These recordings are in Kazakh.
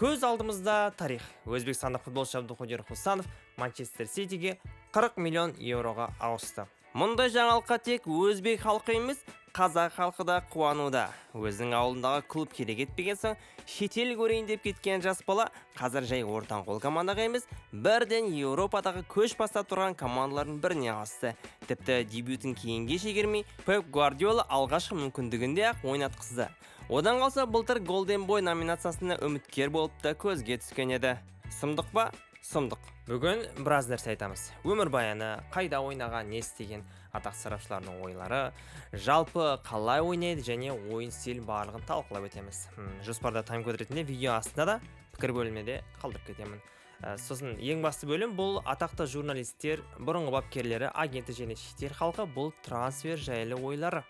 Көз алдымызда тарих. Өзбекстандық футболшы Абдуқодир Хусанов Манчестер Ситиге 40 миллион еуроға ауысты. Мұндай жаңалыққа тек өзбек халқы емес, қазақ халқы да қуануда. Өзінің ауылындағы клуб керек етпеген соң, шетел көрейін деп кеткен жас бала қазір жай ортаңқол командаға емес, бірден Еуропадағы көш бастап тұрған командалардың біріне ауысты. Тіпті дебютін кейінге шегермей, Пеп Гвардиола алғашқы мүмкіндігінде ақ ойнатқызды. Одан қалса, былтыр Golden Boy номинациясына үміткер болып та көзге түскен еді. Сұмдық па? Сұмдық. Бүгін біраз нәрсе айтамыз. Өмірбаяны, қайда ойнаған, не істеген, атақты сарапшылардың ойлары, жалпы қалай ойнайды және ойын стилін барлығын талқылап өтеміз. Жоспарда тайм-код ретінде видео астында да пікір бөліміне де қалдырып кетемін. Сосын ең басты бөлім бұл атақты журналистер, бұрынғы бапкерлері, агенті және шетел халқы бұл трансфер жайлы ойлары.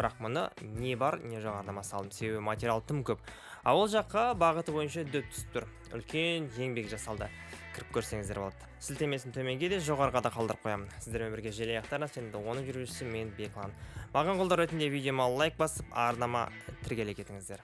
Бірақ мұны не бар, не жоқ арнама салдым, себебі материал тым көп. А ол жаққа бағыты бойынша дөп түсіп тұр. Үлкен еңбек жасалды. Кіріп көрсеңіздер болады. Сілтемесін төменге де, жоғарыға да қалдырып қоямын. Сіздермен бірге Желаяқтар және де оның жүргізушісі мен, Беклан. Маған қолдау ретінде видеома лайк басып, арнама тіркеле кетіңіздер.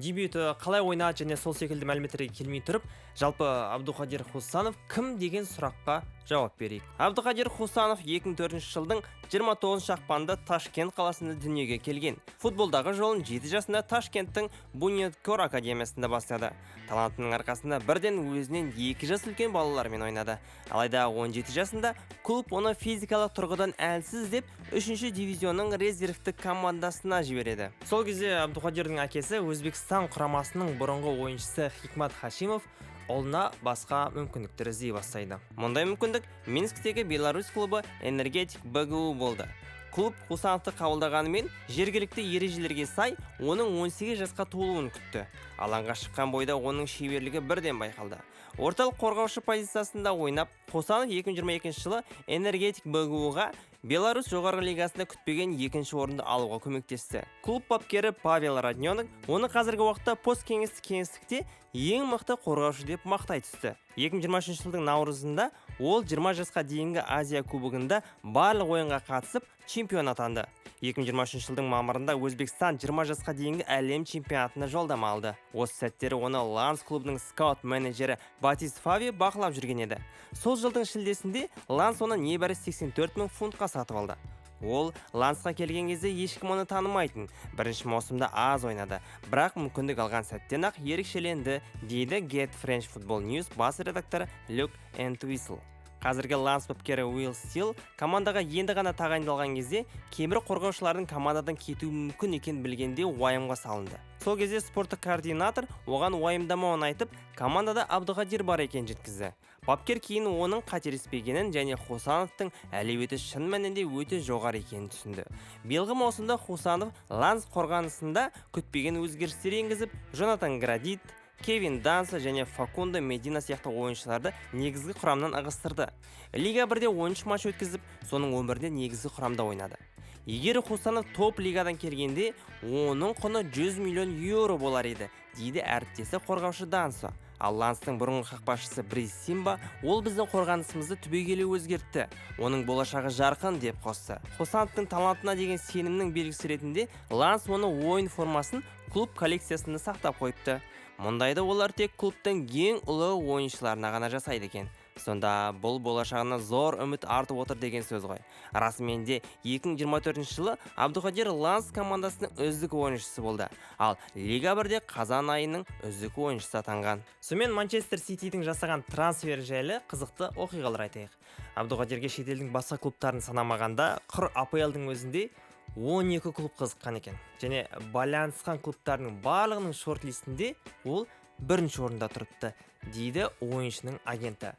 Дебюті қалай ойнады және сол секілді мәліметтерге келмей тұрып, жалпы Абдуқадир Хусанов кім деген сұраққа жауап берейік. Абдуқадир Хусанов 2004 жылдың 29 ақпанында Ташкент қаласында дүниеге келген. Футболдағы жолын 7 жасында Ташкенттің Бунёдкор академиясында бастады. Талантының арқасында бірден өзінен 2 жас үлкен балалармен ойнады. Алайда 17 жасында клуб оны физикалық тұрғыдан әлсіз деп 3-ші дивизионның резервтік командасына жібереді. Сол кезде Абдуқадирдің әкесі Өзбекстан құрамасының бұрынғы ойыншысы Хикмат Хашимов ұлына басқа мүмкіндіктер іздей бастайды. Мұндай мүмкіндік Минсктегі Беларусь клубы Энергетик БГУ болды. Клуб Хусановты қабылдағанымен, жергілікті ережелерге сай оның 18 жасқа толуын күтті. Алаңға шыққан бойда оның шеберлігі бірден байқалды. Орталық қорғаушы позициясында ойнап, Хусанов 2022 жылы Энергетик БГУ-ға Беларусь жоғарғы лигасында күтпеген екінші орынды алуға көмектесті. Клуб бапкері Павел Родненок оны қазіргі уақытта посткеңестік кеңістікте ең мықты қорғаушы деп мақтай түсті. 2023 жылдың наурызында ол 20 жасқа дейінгі Азия кубогында барлық ойынға қатысып, чемпион атанды. 2023 жылдың мамырында Өзбекстан 20 жасқа дейінгі әлем чемпионатына жолдама алды. Осы сәттері оны Ланс клубының скаут-менеджері Батист Фави бақылап жүрген еді. Сол жылдың шілдесінде Ланс оны небәрі 84 мың фунтқа сатып алды. Ол Лансқа келген кезде ешкім оны танымайтын. Бірінші маусымда аз ойнады, бірақ мүмкіндік алған сәттен ақ ерекшеленді, дейді Get French Football News бас редакторы Люк Энтуисл. Қазіргі Ланс бапкері Уилл Стил командаға енді ғана тағайындалған кезде кейбір қорғаушылардың командадан кетуі мүмкін екенін білгенде уайымға салынды. Сол кезде спорттық координатор оған уайымдамауын айтып, командада Абдуқадир бар екенін жеткізді. Бапкер кейін оның қателеспегенін және Хусановтың әлеуеті шын мәнінде өте жоғары екенін түсінді. Биылғы маусымда Хусанов Ланс қорғанысында күтпеген өзгерістер енгізіп, Джонатан Градит, Кевин Данса және Факундо Медина сияқты ойыншыларды негізгі құрамнан ығыстырды. Лига 1-де 13 матч өткізіп, соның 11-де негізгі құрамда ойнады. Егер Хусанов топ лигадан келгенде, оның құны 100 миллион еуро болар еді, дейді әріптесі қорғаушы Дансо. Ал Ланстың бұрынғы қақпашысы Брис Симба ол біздің қорғанысымызды түбегейлі өзгертті. Оның болашағы жарқын деп қосты. Хусановтың талантына деген сенімнің белгісі ретінде Ланс оны ойын формасын клуб коллекциясында сақтап қойыпты. Мұндайды олар тек клубтың ең ұлы ойыншыларына ғана жасайды екен. Сонда бұл болашағына зор үміт артып отыр деген сөз ғой. Расымен де 2024 жылы Абдуқадир Ланс командасының үздік ойыншысы болды. Ал Лига 1-де қазан айының үздік ойыншысы атанған. Сонымен Манчестер Ситидің жасаған трансфері жайлы қызықты оқиғалар айтайық. Абдуқадирге шетелдің басқа клубтарын санамағанда, құр АПЛ-дың өзінде 12 клуб қызыққан екен. Және байланысқан клубтардың барлығының шорт-листінде ол бірінші орында тұрыпты, дейді ойыншының агенті.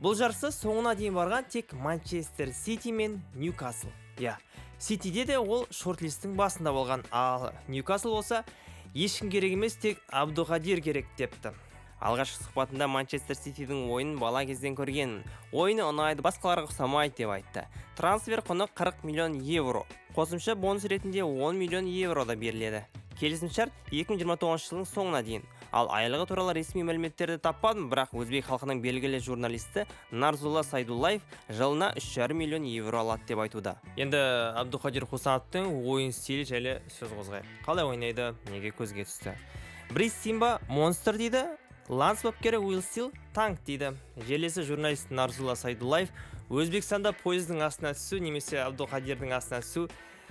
Бұл жарыста соңына дейін барған тек Манчестер Сити мен Ньюкасл. Иә, Ситиде де ол шорт-листтің басында болған, ал Ньюкасл болса, ешкім керек емес, тек Абдуқадир керек депті. Алғашқы сұхбатында Манчестер Ситидің ойынын бала кезден көргенмін. Ойыны ұнайды, басқаларға ұқсамайды деп айтты. Трансфер құны 40 миллион евро. Қосымша бонус ретінде 10 миллион евро да беріледі. Келісімшарт 2029 жылдың соңына дейін. Ал айлығы туралы ресми мәліметтерді таппадым, бірақ өзбек халқының белгілі журналисті Нарзулла Сайдуллаев жылына 3,5 миллион евро алады деп айтуда. Енді Абдуқадир Хусановтың ойын стилі жайлы сөз қозғайық. Қалай ойнайды, неге көзге түсті? Брис Симба монстр дейді, Ланс бапкері Уилл Стил танк дейді. Жерлесі журналист Нарзулла Сайдуллаев Өзбекстанда пойыздың астына түсу немесе Абдуқадирдің астына түсу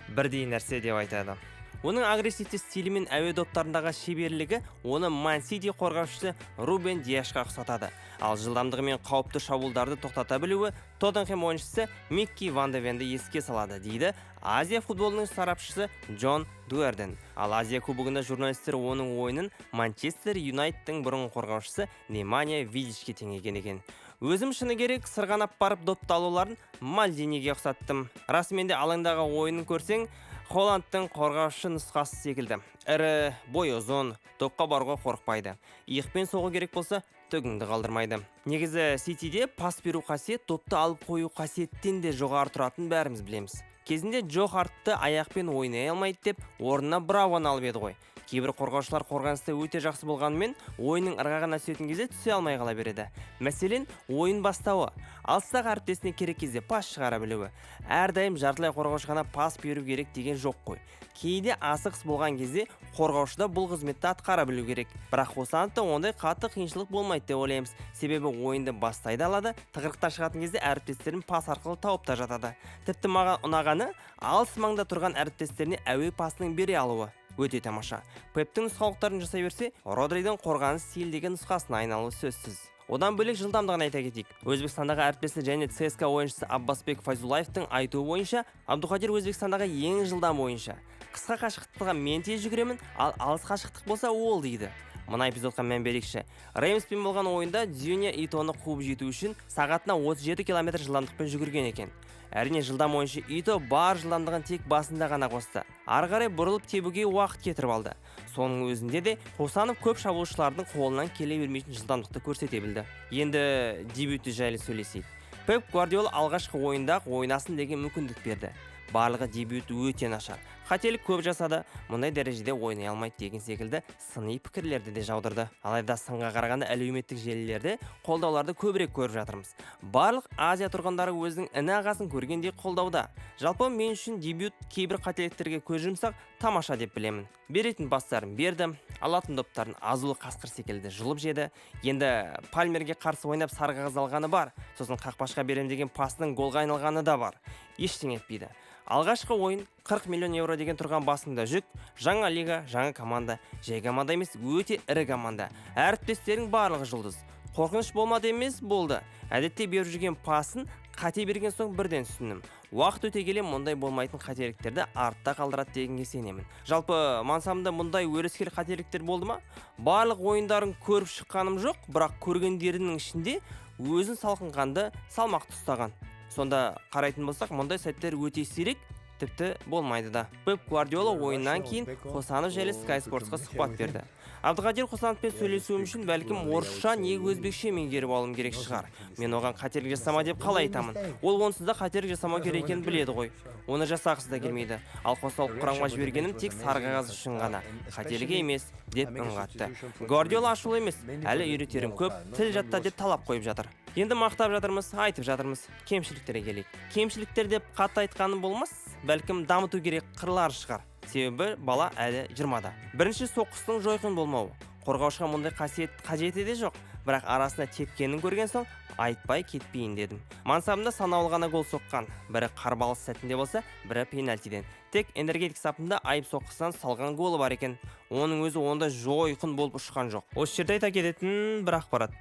бірдей нәрсе деп айтады. Оның агрессивті стилі мен әуе доптарындағы шеберлігі оны Ман Сити қорғаушысы Рубен Диашқа ұқсатады. Ал жылдамдығы мен қауіпті шабуылдарды тоқтата білуі Тоттенхэм ойыншысы Микки ван де Венді еске салады, дейді Азия футболының сарапшысы Джон Дуэрден. Ал Азия кубогында журналистер оның ойынын Манчестер Юнайттың бұрынғы қорғаушысы Неманья Видичке теңеген екен. Өзім шыны керек, сырғанап барып допты алуларын Мальдиниге ұқсаттым. Расымен де алаңдағы ойынын көрсең, Холландтың қорғаушы нұсқасы секілді. Ірі, бойы ұзын, допқа баруға қорықпайды. Иықпен соғу керек болса, түгіңді қалдырмайды. Негізі Ситиде пас беру қасиет допты алып қою қасиеттен де жоғары тұратынын бәріміз білеміз. Кезінде Джо Хартты аяқпен ойнай алмайды деп орнына Бравоны алып еді ғой. Кейбір қорғаушылар қорғаныста өте жақсы болғанымен, ойынның ырғағына түсетін кезде түсе алмай қала береді. Мәселен, ойын бастауы, алыстағы әріптесіне керек кезде пас шығара білуі. Әрдайым жартылай қорғаушы ғана пас беру керек деген жоқ қой. Кейде асығыс болған кезде қорғаушы да бұл қызметті атқара білу керек. Бірақ Хусановта ондай қатты қиыншылық болмайды деп ойлаймыз. Себебі ойынды бастай да алады, тығырықтан шығатын кезде әріптестерін пас арқылы тауып та жатады. Тіпті маған ұнағаны, алыс маңда тұрған әріптестеріне әуе пасының бере алуы. Өте тамаша. Пептің нұсқаулықтарын жасай берсе, Родридің қорғаныс стиліндегі нұсқасына айналуы сөзсіз. Одан бөлек жылдамдығын айта кетейік. Өзбекстандағы әріптесі және ЦСКА ойыншысы Аббасбек Файзуллаевтың айтуы бойынша, Абдуқадир Өзбекстандағы ең жылдам ойыншы. Қысқа қашықтыққа мен тез жүгіремін, ал алыс қашықтық болса ол дейді. Мына эпизодқа мән берейікші. Реймспен болған ойында Дзюня Итоны қуып жету үшін сағатына 37 километр жылдамдықпен жүгірген екен. Әрине, жылдам ойыншы Ито бар жылдамдығын тек басында ғана қосты. Ары қарай бұрылып тебуге уақыт кетіріп алды. Соның өзінде де Хусанов көп шабуылшылардың қолынан келе бермейтін жылдамдықты көрсете білді. Енді дебюті жайлы сөйлесейік. Пеп Гвардиола алғашқы ойында-ақ ойнасын деген мүмкіндік берді. Барлығы дебют өте нашар. Қателік көп жасады, мұндай дәрежеде ойнай алмайды деген секілді сыни пікірлерді де жаудырды. Алайда сынға қарағанда әлеуметтік желілерде қолдауларды көбірек көріп жатырмыз. Барлық Азия тұрғындары өзінің іні ағасын көргендей қолдауда. Жалпы мен үшін дебют кейбір қателіктерге көз жұмсақ тамаша деп білемін. Беретін пастарын берді, алатын доптарын азулы қасқыр секілді жұлып жеді. Енді Пальмерге қарсы ойнап сары қағаз алғаны бар, сосын қақпашқа берем деген пасының голға айналғаны да бар. Ештеңе етпейді. Алғашқы ойын 40 миллион евро деген тұрған басында жүк, жаңа лига, жаңа команда, жай команда емес, өте ірі команда. Әріптестерің барлығы жұлдыз. Қорқыныш болмады емес, болды. Әдетте беріп жүрген пасын қате берген соң бірден түсіндім. Уақыт өте келе мұндай болмайтын қателіктерді артта қалдырады дегенге сенемін. Жалпы мансабымда мұндай өрескел қателіктер болды ма? Барлық ойындарын көріп шыққаным жоқ, бірақ көргендерінің ішінде өзін салқынқанды салмақты ұстаған. Сонда қарайтын болсақ, мұндай сәттер өте сирек, тіпті болмайды да. Пеп Гвардиола ойыннан кейін Хусанов жайлы Sky Sportsқа сұхбат берді. Абдуқадир Хусановпен сөйлесуім үшін бәлкім орысша не өзбекше меңгеріп алуым керек шығар. Мен оған қателік жасама деп қалай айтамын? Ол онсыз да қателік жасамау керек екенін біледі ғой. Оны жасағысы да келмейді. Ал қосалқы құрамға жібергенім тек сары қағаз үшін ғана. Қателік емес деп үн қатты. Гвардиола ашулы емес, әлі үйретерім көп, тіл жатта деп талап қойып жатыр. Енді мақтап жатырмыз, айтып жатырмыз. Кемшіліктерге келейік. Кемшіліктер деп қатты айтқаным болмас, бәлкім дамыту керек қырлары шығар. Себебі бала әлі 20-да. Бірінші соққысының жойқын болмауы. Қорғаушыға мұндай қасиет қажеті де жоқ, бірақ арасына тепкенін көрген соң айтпай кетпейін дедім. Мансабында санаулы ғана гол соққан, бірі қарбалыс сәтінде болса, бірі пенальтиден. Тек Энергетик сапында айып соққысынан салған голы бар екен. Оның өзі онда жойқын болып ұшқан жоқ. Осы жерде айта кететін бір ақпарат.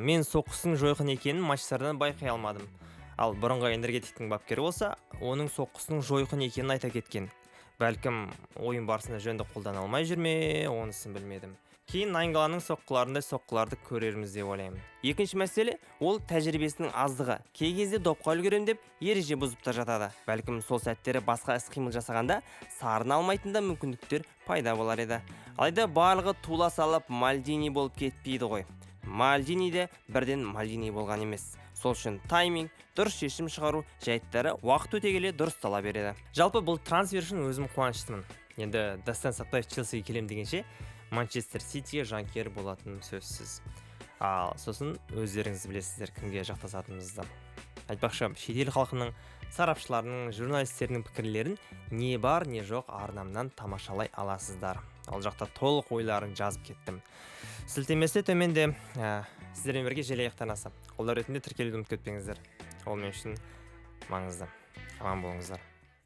Мен соққысының жойқын екенін матчтардан байқай алмадым. Ал бұрынғы Энергетиктің бапкері болса, оның соққысының жойқын екенін айта кеткен. Бәлкім ойын барысында жөнді қолдана алмай жүрме, онысын білмедім. Кейін Найнгаланның соққыларындай соққыларды көрерміз деп ойлаймын. Екінші мәселе, ол тәжірибесінің аздығы. Кей кезде допқа үлгерем деп ереже бұзып та жатады. Бәлкім сол сәттері басқа іс-қимыл жасағанда сарын алмайтын да мүмкіндіктер пайда болар еді. Алайда барлығы тула салып Мальдини болып кетпейді ғой. Мальдини де бірден Мальдини болған емес. Сол үшін тайминг, дұрыс шешім шығару жайттары уақыт өте келе дұрыстала береді. Жалпы бұл трансфер үшін өзім қуаныштымын. Енді Дастан Сатпаев Челсиге келем дегенше Манчестер Ситиге жанкүйер болатыным сөзсіз. Ал сосын өздеріңіз білесіздер кімге жақтасатынымызды. Айтпақшы, шетел халқының, сарапшыларының, журналистерінің пікірлерін не бар, не жоқ арнамнан тамашалай аласыздар. Ол жақта толық ойларын жазып кеттім. Сілтемесі төменде. Сіздермен бірге Желаяқ арнасы. Қолдау ретінде тіркелуді ұмытып кетпеңіздер. Ол мен үшін маңызды. Аман болыңыздар.